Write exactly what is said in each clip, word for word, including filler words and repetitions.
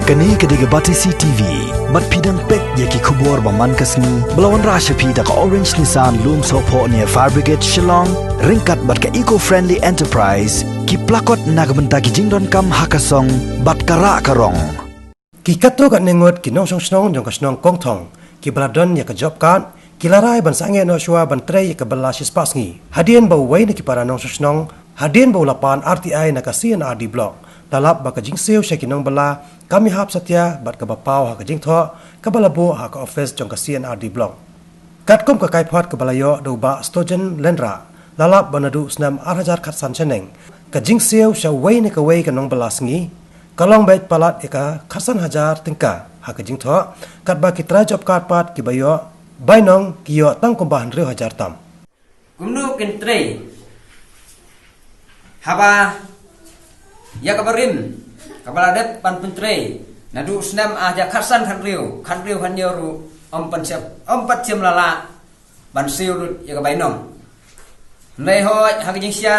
Kane ka dei ka Batesi T V. Bad phi dang peit ïa ki khubor ba man ka sngi ba la wanrah sha phi da ka Orange Nissan Lumsohphoh near Fire Brigade Shillong, ryngkat bad ka Eco Friendly Enterprise, ki plakot na ka bynta ki jingdonkam ha ka song bad ka rah ka rong. Ki katto katne ngut ki nongshong shnong jong ka shnong Kongthong kiba la don ïa ka job card ki la rai ban sangeh noh shuwa ban trei ïa ka bylla shispah sngi. Hadien ba uwei na ki para nongshong shnong, hadien ba u la pan R T I na ka C and R D Block, la lap ba ka jingsiew sha ki nongbylla kam ïahap satia bad kaba paw ha ka jingthoh kaba la buh ha ka office jong ka C and R D Block. Katkum ka kaiphod kaba la ïoh da u Bah Stojen Lyngdoh, la lap ba naduh u snem ar hajar khatsan shaneng, ka jingsiew sha uwei ne kawei ka nongbylla sngi ka long beit palat ïa ka khatsan hajar tyngka ha ka jingthoh, katba ki trai job card pat kiba ïoh bainong ki ïoh tang kumba hynriew hajar tam. Kumno kin trei haba ïa kaba rim kaba la dep ban pyntrei naduh u snem ar hajar khatsan, khathynriew, khathynriew, khathynñiew ruh ym pat shym, ym pat shym la lah ban siew lut ïa ka bainong. Hynrei hooid ha ka jingshisha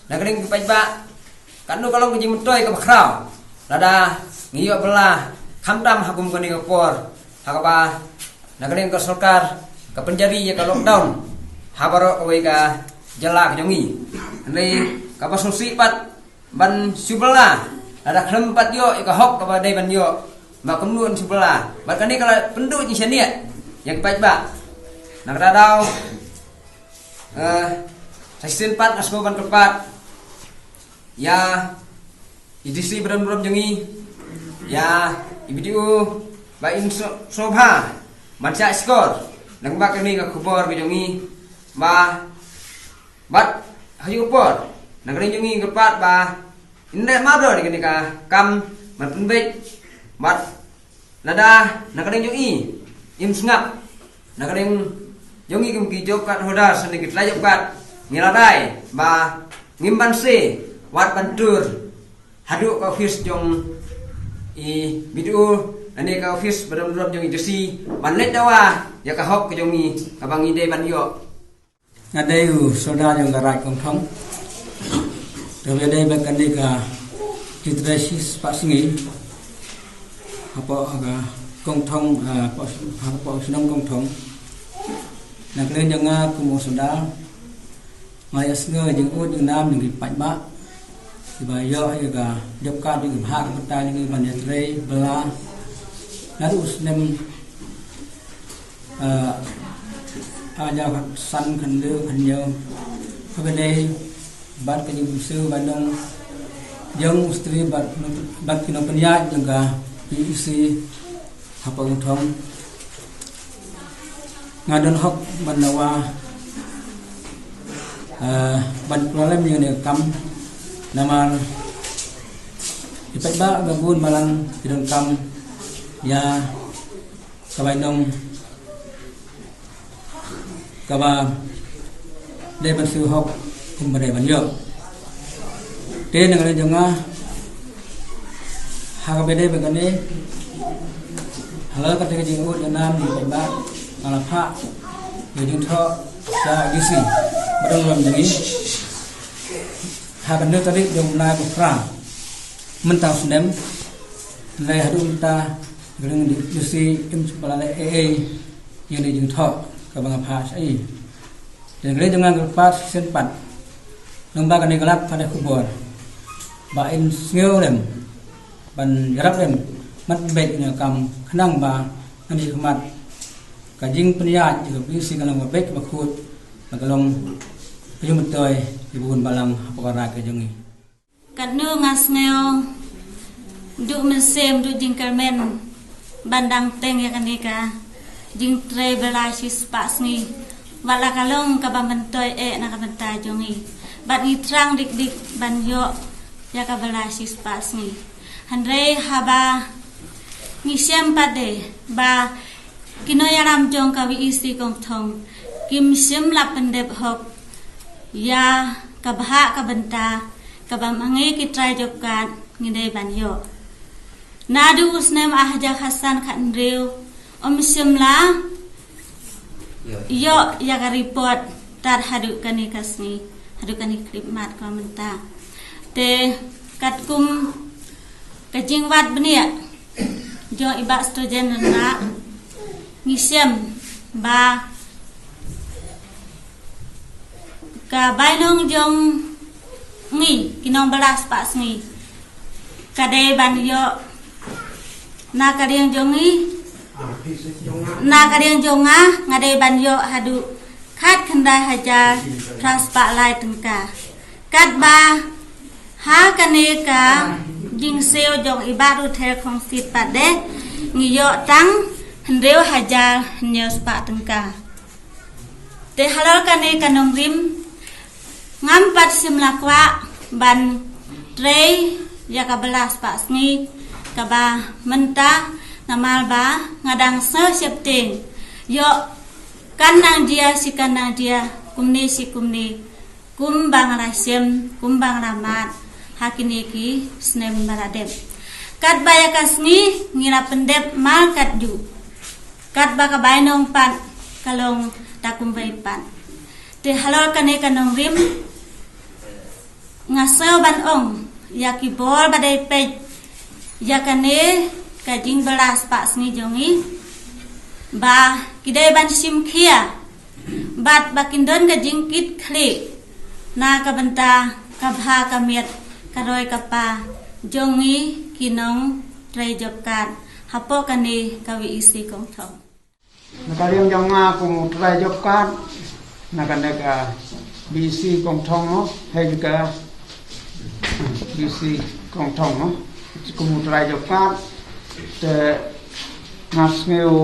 na ka liang ki paidbah, katno ka long ka jingmyntoi kaba khraw lada ngi ïoh bylla, khamtam ha kum kane ka por ha kaba na ka liang ka sorkar ka pynjari ïa ka lockdown ha baroh kawei ka jylla ka jong ngi. Hynrei kaba sngewsih pat ban siew bylla lada khlem pat ïoh ïa ka hok kaba dei ban ïoh, ba kumno yn siew bylla. Bad kane ka la pynduh jingshaniah ïa ki paidbah. Na kata ka daw, eh, sa shisien pat nga sngew ban kyrpad ïa i D C ba don burom jong ngi, ïa i B D O Bah Insngap Shobha, ban shah shkor lyngba kane ka khubor ka jong ngi, ba bad ha ïu por na ka liang jong ngi nga kyrpad ba yn leh mardor ïa kane ka kam ban pynbeit, bad lada na ka liang jong i im sngap, na ka liang jong i kum ki job card holders ne ki trai job card, ngi la rai ba ngim banse wat ban tur haduh ka office jong i B D O lane ka office ba don burom jong i D C ban leit dawa ïa ka hok ka jong ngi kaba ngi dei ban ïoh. Nga dei u soldar jong ka Raid Kongthong. Te nga dei bad kane ka jingtrei shispah sngi hapoh ka Kongthong, eh, hapoh, hapoh shnong Kongthong. Na ka liang jong nga kum u soldar, nga ïohsngew jingud jingnam jong ki paidbah kiba ïoh ïa ka job card jong ki bha ka bynta jong ki ban ïatrei bylla naduh u snem, eh, ar hajar khatsan, khathynriew, khathynñiew. Kaba dei bad ka jingpynsiew bainong jong u Mistri bad, bad ki nongpynïaid jong ka P E C hapoh Kongthong. Nga don hok ban dawa, eh, ban pynlong lem ïa kane ka kam namar ki paidbah ba bun balang ki donkam ïa ka bainong kaba dei ban siew hok kumba dei ban ïoh. Te na ka liang jong nga, ha kaba dei bad kane, halor kata ka jingud jingnam jong ki paidbah, nga la phah ïa ka jingthoh sha i D C ba don burom jong ngi ha ka hynriew tarik jong u bnai ba phra mynta u snem. Hynrei haduh mynta ka liang D C im shu pynlong ei ei ïa kane ka jingthoh kaba nga phah sha i. Te na ka liang jong nga nga kyrpad shisien pat lyngba kane ka lad pathai khubor ba yn sngew lem ban ïarap lem ban pynbeit ïa kane ka kam khnang ba ngan ïa khmat ka jingpynïaid ïa ka P E C ka long kaba beit kaba khuid, ba ka long ka jingmyntoi ïa ki bun balang hapoh ka Raid ka jong ngi. Katno nga sngew duh mynsiem, duh jingkyrmen ban dang teng ïa kane ka jingtrei bylla shispah sngi. Wat la ka long kaba myntoi eh na ka bynta jong ngi, bad ngi thrang dik dik ban ïoh ïa ka bylla shispah sngi. Hynrei haba ngi shem pat de ba ki nongïalam jong ka V E C Kongthong kim shym la pyndep hok ïa ka bhah ka bynta kaba ma ngi ki trai job card ngi dei ban ïoh. Naduh u snem ar hajar khatsan khathynriew ym shym la ïoh ïa ka report tad haduh kane ka sngi, haduh kane ka khyllipmat kaba mynta. Te katkum ka jingwad bniah Jong i Bah Sturgeon Rynrah, ngi shem ba ka bainong jong ngi ki nongbylla spah sngi ka dei ban ïoh na ka liang jong ngi, na ka liang jong nga, nga dei ban ïoh haduh khatkhyndai hajar phra spah lai tyngka. Katba ha kane ka jingsiew jong i Bah Ruthel Khongsit pat de ngi ïoh tang hynriew hajar hynñiew spah tyngka. Te halor kane ka nongrim, ngam pat shym la kwah ban trei ïa ka bylla spah sngi kaba mynta, namar ba nga dang sngew sheptieng ïoh kan nang jia shi kan nang jia, kumne shi kumne, kumba nga la shem, kumba nga la mad ha kine ki snem ba la dep. Katba ïa ka sngi ngi la pyndep mar katjuh, katba ka bainong pat ka long da kumwei pat. Te halor kane ka nongrim, nga sngew ban ong ïa ki bor ba dei peit ïa kane ka jingbylla spah sngi jong ngi ba ki dei ban shim khia bad ba kin don ka jingkit khlieh na ka bynta ka bha ka miat, ka roi ka par jong ngi ki nongtrei job card hapoh kane ka VEC Kongthong. Na ka liang jong nga kum u trai job card na kane ka VEC Kongthong, no, hei ka VEC Kongthong, no, kum u trai job card, te nga sngew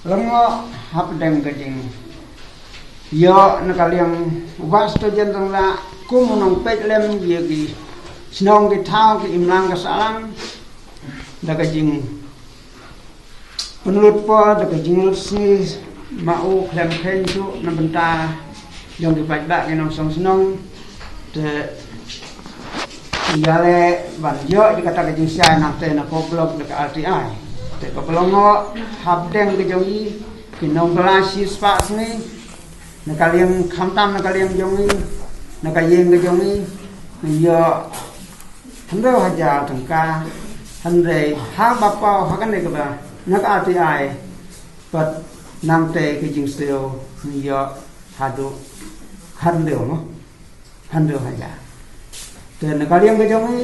lyngngoh hapdeng ka jingïoh na ka liang u Bah Sturgeon Rynrah kum u nongpeit lem ïa ki shnong ki thaw, ki imlang ka sahlang, da ka jing pynlut por, da ka jinglut sngi ma u khlem kheiñ shuh na bynta jong ki paidbah ki nongshong shnong. Te ïaleh ban ïoh ïa kata ka jingshai nangta na ka block da ka RTI. Te kaba lyngngoh hapdeng ka jong i ki nongbylla shi spah sngi, na ka liang, khamtam na ka liang jong i, na ka ïing ka jong i, ïoh hynriew hajar tyngka, hynrei haba paw ha kane kaba na ka RTI pat, nangta ka jingsiew ïoh haduh hynriew, no, hynriew hajar. Te na ka liang ka jong i,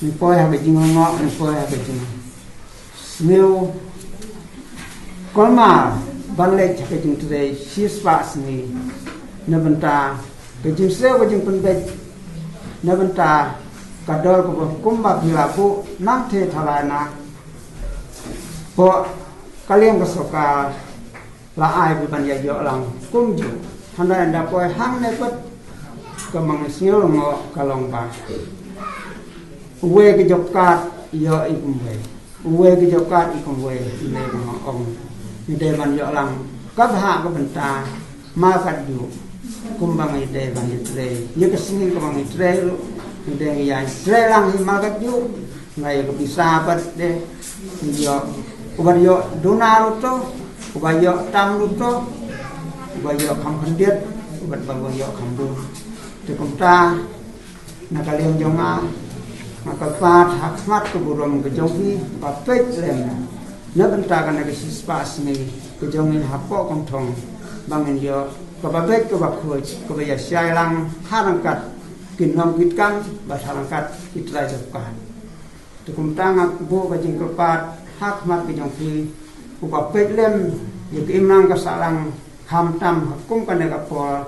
ngi poi ha ka jinglyngngoh, ngi poi ha ka jingsniew kulmar ban leit ha ka jingtrei shi spah sngi na bynta ka jingsiew, ka jingpynbeit na bynta ka dor kaba kumba phi la buh nangta thalai na poh ka liang ka sorkar la ai ba ban ïa ïoh lang kumjuh. Hynrei ynda poi hangne pat, ka mang sngewlong ka long ba uwei ka job card ïoh i kumwei, uwei ka job card i kumwei. Ngi dei ban ong, ngi dei ban ïoh lang ka bha ka bynta markatjuh. Kumba ngi dei ban ïa trei ïa ka sngi, kumba ngi trei ruh, ngi dei ïa trei lang hi markatjuh. Nga ïa ka pisa pat de, ïoh, uba ïoh duna ruh to, uba ïoh tam ruh to, uba ïoh kham khyndiat, uba, uba ïoh kham bun. Te kumta na ka liang jong nga, nga kyrpad ha khmat ka burom ka jong phi ba peit lem na bynta kane ka shi spah sngi ka jong ngi hapoh Kongthong, ba ngin ïoh kaba beit kaba khuid, kaba ïa shai lang ha ryngkat ki nongkitkam bad ha ryngkat ki trai job card. Te kumta nga buh ka jingkyrpad ha khmat ka jong phi, u ba peit lem ïa ka imlang ka sahlang, khamtam ha kum kane ka por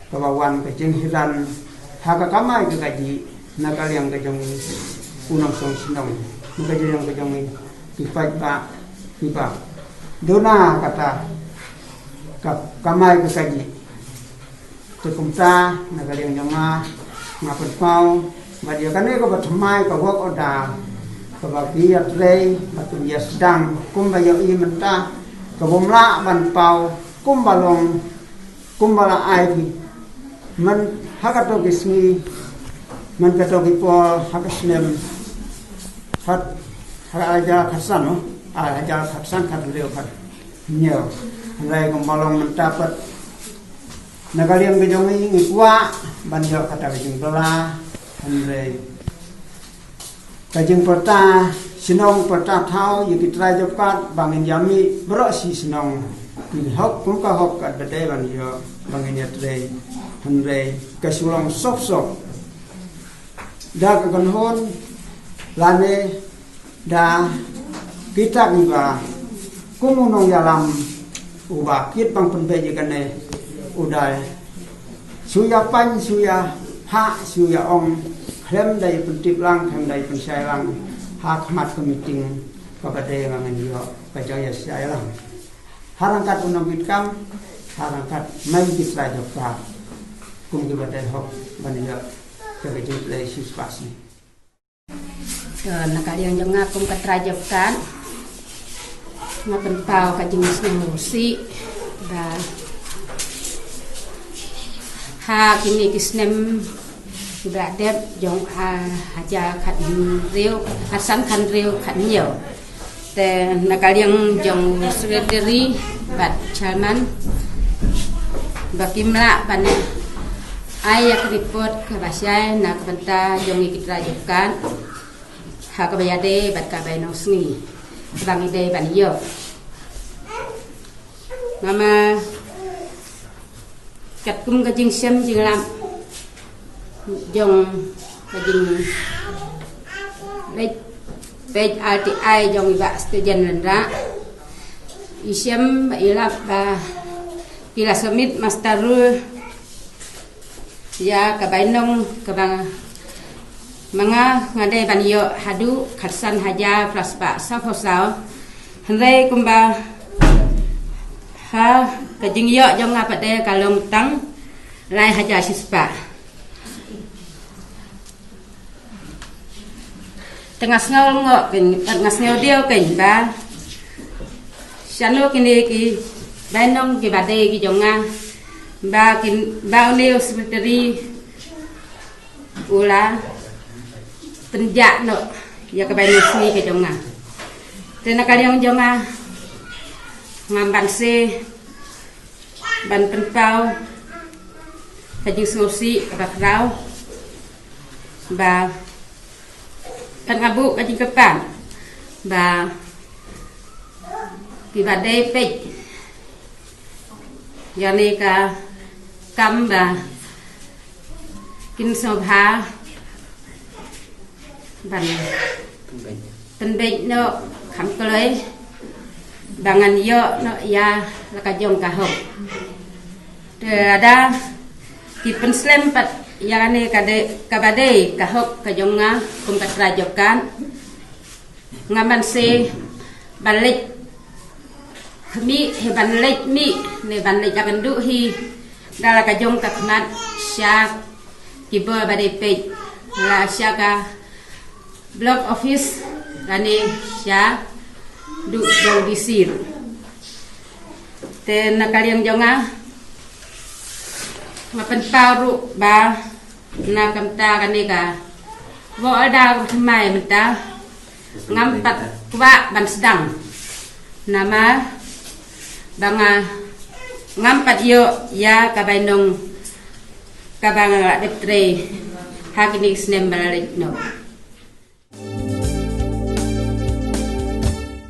kaba wan ka jinghiran ha ka kamai ka kajih na ka liang ka jong u nongshong shnong, na ka liang ka jong ki paidbah kiba duna kata ka kamai ka kajih. Te kumta na ka liang jong nga, nga pynpaw ba ïa kane kaba thymmai ka work order kaba ki ïatrei ba kin ïa sdang kumba ïohi mynta, kaba ym lah ban paw kumba long, kumba la ai ki man ha kato ki sngi, man kato ki por ha ka snem, ha, ha ka ar hajar khatsan, no? Ar hajar khatsan, khathynriew, khathynñiew. Hynrei kumba long mynta pat, na ka liang ka jong ngi, ngi kwah ban ïoh kata ka jingbylla, hynrei ka jingpyrta Shnong pyrta thaw ïa ki trai job card ba ngin ïa mih baroh shi shnong. Ki hok kum ka hok kat ba dei ban ïoh ba ngin ïa trei. Hynrei ka shu long sop sop. Da ka kynhun lane da kita kiba kum u nongïalam uba kit ban pynbeit ïa kane u dei. Shu ïa pan, shu ïa ha, shu ïa ong, khlem da ïa pyntip lang, khlem da ïa pynshai lang ha khmat ka meeting kaba dei ba ngin ïoh ka jong ïa shai lang. Ha ryngkat u nongkit kam, ha ryngkat mei ki trai job card. Kum kiba dei hok ban ïoh ka jong ïa shi spah sni. Ka na ka liang jong nga kum ka trai job card, nga pynpaw ka jingsngewsih ba ha kine ki snem ba dep jong, ah, hajar khathynriew, ah, san khathynriew khathynñiew. Te na ka liang jong secretary bad chairman ba kim lah ban ai ïa ka report kaba shai na ka bynta jong ïa ki trai job card. Ha kaba ïadei bad ka bainong sngi ba ngi dei ban ïoh. Namar katkum ka jingshem jinglap jong ka jingleit peit R T I jong i Bah Sturgeon Lyngdoh, i shem ba i lap ba ki la submit muster roll ïa ka bainong kaba ma nga nga dei ban ïoh haduh khatsan hajar phra spah sawphew saw. Hynrei kumba ha ka jingïoh jong nga pat de ka long tang lai hajar shispah. Te nga sngewlyngngoh kein, nga sngewdiaw kein ba shano kine ki bainong kiba dei ki jong nga, ba kin, ba une u secretary u la pynjah noh ïa ka bainong sngi ka jong nga. Te na ka liang jong nga, ngam banse ban pynpaw ka jingsngewsih kaba khraw ba kan nga buh ka jingkyrpad ba kiba dei peit ïa kane ka kam ba kin sngewbha ban pynbeit noh kham kloi ba ngan ïoh noh ïa la ka jong ka hok. Te lada ki pynslem pat ïa kane ka dei, kaba dei ka hok ka jong nga kum ka trai job card, ngam banse ban leit khmih, hi ban leit mih ne ban leit ïakynduh hi da la ka jong ka khmat sha ki bor ba dei peit, la sha ka block office lane sha duh jong D C. Te na ka liang jong nga, nga pynpaw ruh ba na ka bynta kane ka work order kaba thymmai mynta ngam pat kwah ban sdang. Namar ba nga ngam pat ïoh ïa ka bainong kaba nga la dep trei ha kine ki snem ba la leit noh.